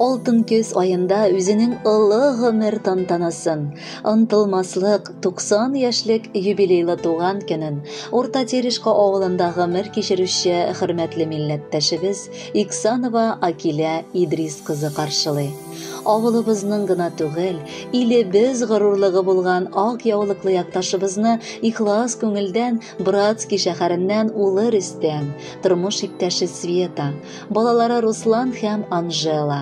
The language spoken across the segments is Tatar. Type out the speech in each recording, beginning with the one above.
Алтын көз аенда үзенең олы гомер тантанасын, онтылмаслык 90 яшьлек юбилейлы туган көнен Урта Терешка авылында гомер кичерүче хөрмәтле милләттәшебез Иксанова Акилә Идрис кызы каршылый. Авылыбызның гына түгел, илебез горурлыгы булган ак яулыклы якташыбызны ихлас күңелдән Братский шәһәреннән улы Рөстәм, тормыш иптәше Света, балалары Руслан һәм Анжела.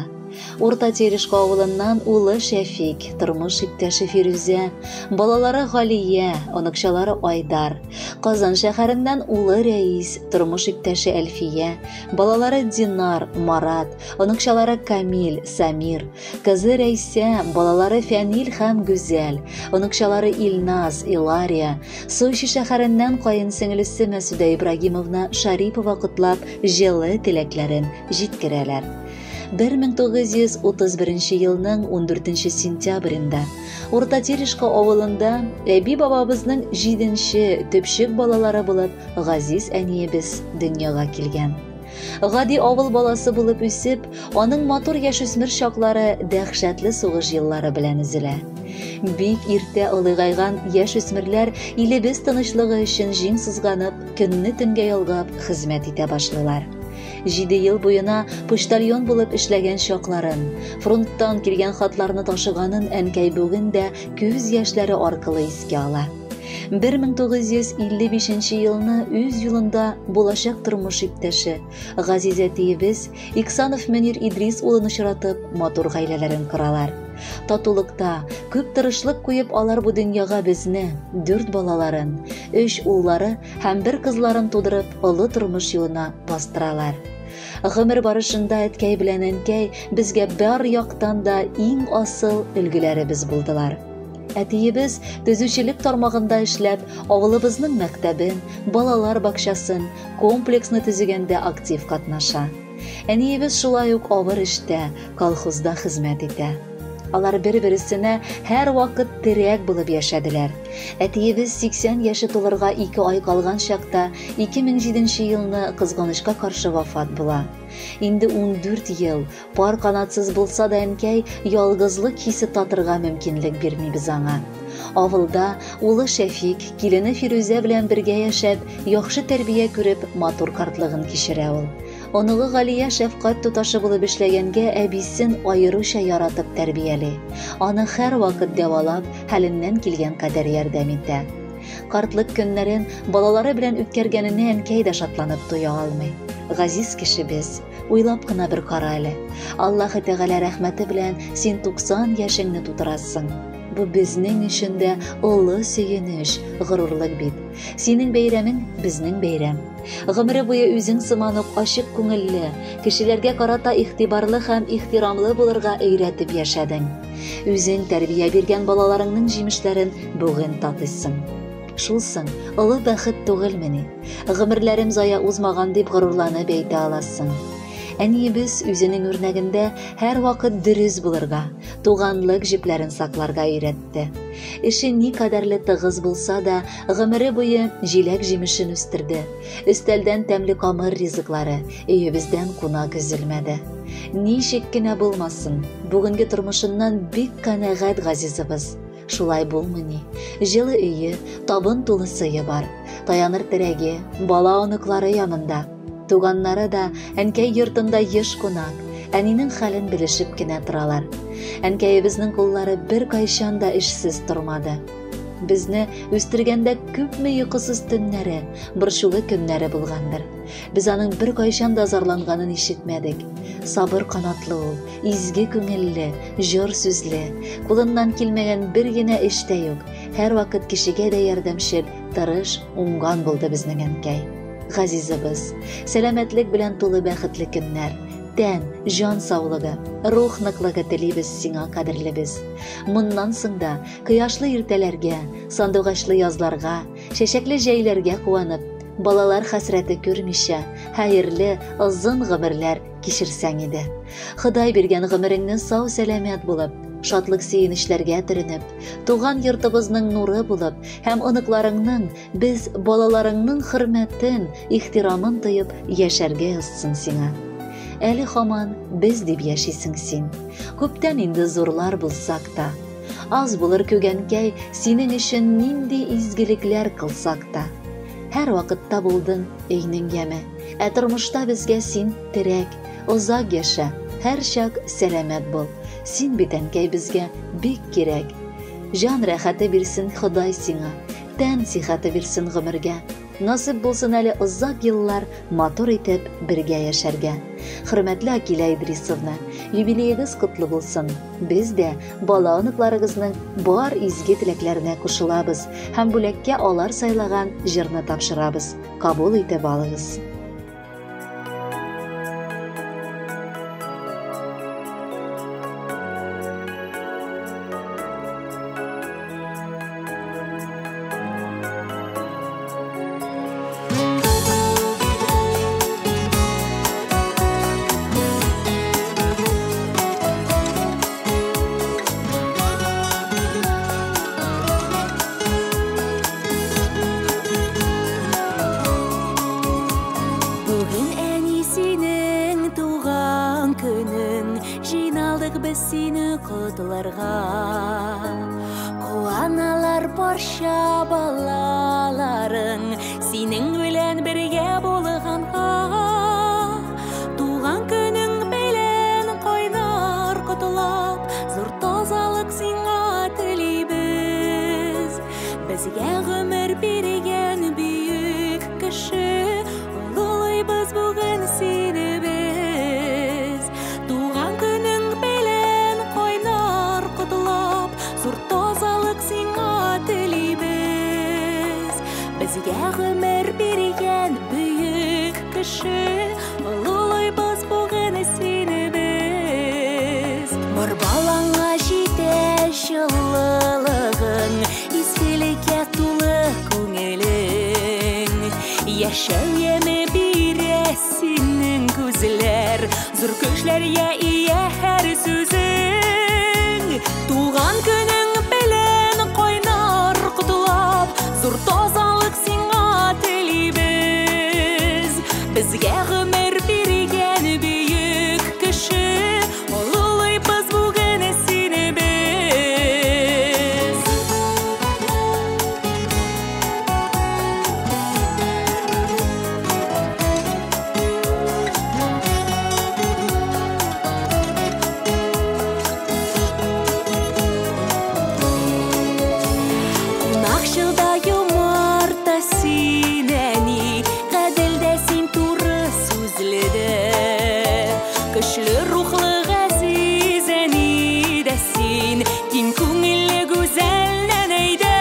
Урта Терешка авылыннан улы Шәфик, тормыш иптәше Фирүзә, балалары Галия, оныкчалары Айдар. Казан шәһәреннән улы Рәис, тормыш иптәше Әлфия, балалары Динар, Марат, оныкчалары Камил, Самир, кызы Рәйсә, балалары Фәнил һәм Гүзәл, оныкчалары Илназ, Илария, Сочи шәһәреннән каен сеңлесе Мәсүдә Ибрагимовна Шарипова котлап, җылы теләкләрен җиткерәләр. 1931 елның 14 сентябрендә Урта Терешка авылында әби-бабабызның җиденче төпчек балалары булып газиз әниебез дөньяга килгән. Гади авыл баласы булып үсеп, аның матур яшүсмер чаклары дәһшәтле сугыш еллары белән өзелә. Бик иртә олыгайган яшүсмерләр илебез тынычлыгы өчен җиң сызганып, көнне төнгә ялгап хезмәт итә башлыйлар. Җиде ел буена почтальон булып эшләгән чакларын, фронттан килгән хатларны ташыганын әнкәй бүген дә күз яшьләре аркылы искә ала. 1955 елны үз юлында булачак тормыш иптәше, газиз әтиебез Иксанов Мөнир Идрис улын очратып, матур гаиләләрен коралар. Татулыкта, күп тырышлык куеп алар бу дөньяга безне, дүрт балаларын, өч уллары һәм бер кызларын тудырып, олы тормыш юлына бастыралар. Гомер барышында әткәй белән әнкәй безгә бар яктан да иң асыл өлгеләребез булдылар. Әтиебез төзүчелек тармагында эшләп, авылыбызның мәктәбен, балалар бакчасын, комплексны төзегәндә актив катнаша. Әниебез шулай ук авыр эштә, колхозда хезмәт итә. Алар бер-берсенә һәрвакыт терәк булып яшәделәр. Әтиебез 80 яше тулырга 2 ай калган чакта 2007 елны кызганычка каршы вафат була. Инде 14 ел Пар канатсыз булса да әнкәй, ялгызлык хисе татырга мөмкинлек бирмибез аңа. Авылда улы Шәфик, килене Фирүзә белән бергә яшәп, яхшы тәрбия күреп, матур картлыгын кичерә ул. Оныгы Галия шәфкать туташы булып эшләгәнгә әбисен аеруча яратып тәрбияли. Аны һәрвакыт дәвалап, хәленнән килгән кадәр ярдәм итә. Картлык көннәрен балалары белән үткәргәненә әнкәй дә шатланып туя алмый. Газиз кешебез, Уйлап кына бер кара әле. Аллаһы Тәгалә рәхмәте белән син 90 яшеңне тутырасың. Бу безнең өчен дә олы сөенеч, горурлык бит. Синең бәйрәмең безнең бәйрәм. Гомере буе үзең сыман ук ачык күңелле, кешеләргә карата игътибарлы һәм ихтирамлы булырга өйрәтеп яшәдең. Үзең тәрбия биргән балаларыңның җимешләрен бүген татыйсың. Шул соң, олы бәхет түгелмени? Гомерләрем зая узмаган дип горурланып әйтә аласың. Әниебез үзенең үрнәгендә һәрвакыт дөрес булырга, туганлык җепләрен сакларга өйрәтте. Эше никадәрле тыгыз булса да, гомере буе җиләк-җимешен үстерде. Өстәлдән тәмле камыр ризыклары, өебездән кунак өзелмәде. Ничек кенә булмасын, бүгенге тормышыннан бик канәгать газизыбыз. Шулай булмыни? Җылы өе, табын тулы сые бар. Таяныр терәге, бала-оныклары янында. Туганнары да әнкәй йортында еш кунак, әнинең хәлен белешеп кенә торалар. Әнкәебезнең куллары беркайчан да эшсез тормады. Безне үстергәндә күпме йокысыз төннәре, борчулы көннәре булгандыр. Без аның беркайчан да зарланганын ишетмәдек. Сабыр канатлы ул, изге күңелле, җор сүзле. Кулыннан килмәгән бер генә эш тә юк. Һәрвакыт кешегә дә ярдәмчел, тырыш, уңган булды безнең әнкәй. Газизыбыз, сәламәтлек белән тулы бәхетле көннәр, тән, җан саулыгы, рух ныклыгы телибез сиңа, кадерлебез. Моннан соң да кояшлы иртәләргә, сандугачлы язларга, чәчәкле җәйләргә куанып, балалар хәсрәте күрмичә, хәерле, озын гомерләр кичерсәң иде. Ходай биргән гомереңне сау-сәламәт булып, шатлык-сөенечләргә төренеп, туган йортыбызның нуры булып һәм оныкларыңның, без балаларыңның хөрмәтен, ихтирамын тоеп яшәргә язсын сиңа. Әле һаман без дип яшисең син. Күптән инде зурлар булсак та. Аз булыр күгәнкәй, синең өчен нинди изгелекләр кылсак та. Һәр вакытта булдың өйнең яме. Ә тормышта безгә син терәк. Озак яшә, һәрчак сәламәт бул. Син бит, әнкәй, безгә бик кирәк. Җан рәхәте бирсен Ходай сиңа, тән сихәте бирсен гомергә. Насыйп булсын әле озак еллар матур итеп бергә яшәргә. Хөрмәтле Акилә Идрисовна, юбилеегыз котлы булсын. Без дә бала оныкларыгызның бар изге теләкләренә кушылабыз һәм бүләккә алар сайлаган җырны тапшырабыз. Кабул итеп алыгыз. Бүген әни синең туган көнең, җыйналдык без сине котларга. Куаналар барча балаларың, синең белән бергә булганга. Туган көнең белән кайнар котлап, зур тазалык сиңа телибез. Безгә гомер биргән бөек кеше, олылыйбыз бүген сине без. Туган көнең белән кайнар котлап, зур тазалык сиңа телибез. Безгә гомер биргән бөек кеше, олылыйбыз бүген сине без. Бар балаңа җитә җылылыгың, изгелеккә тулы күңелең. Яшәү яме бирә синең күзләр, зур көчләргә ия һәр сүзең. Туган көнең белән кайнар котлап, зур тазалык сиңа телибез. Безгә гомер биргән бөек кеше, олылыйбыз бүген сине без. Кунакчыл да юмарт та син, әни, гадел дә син, туры сүзле дә. Көчле рухлы газиз әни дә син, киң күңелле гүзәл нәнәй дә.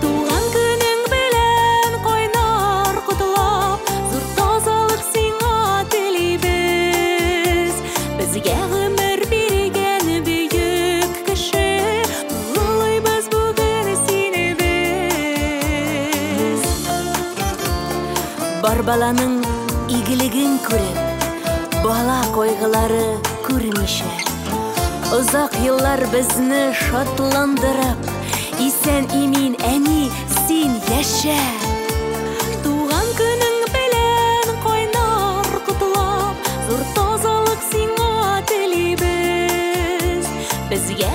Туган көнең белән кайнар котлап, зур тазалык сиңа телибез. Безгә гомер биргән бөек кеше, олылыйбыз бүген сине без. Бар баланың игелеген күреп, бала кайгылары күрмичә, озак еллар безне шатландырып, исән имин әни син яшә. Туган көнең белән кайнар котлап, зур тазалык сиңа телибез. Безгә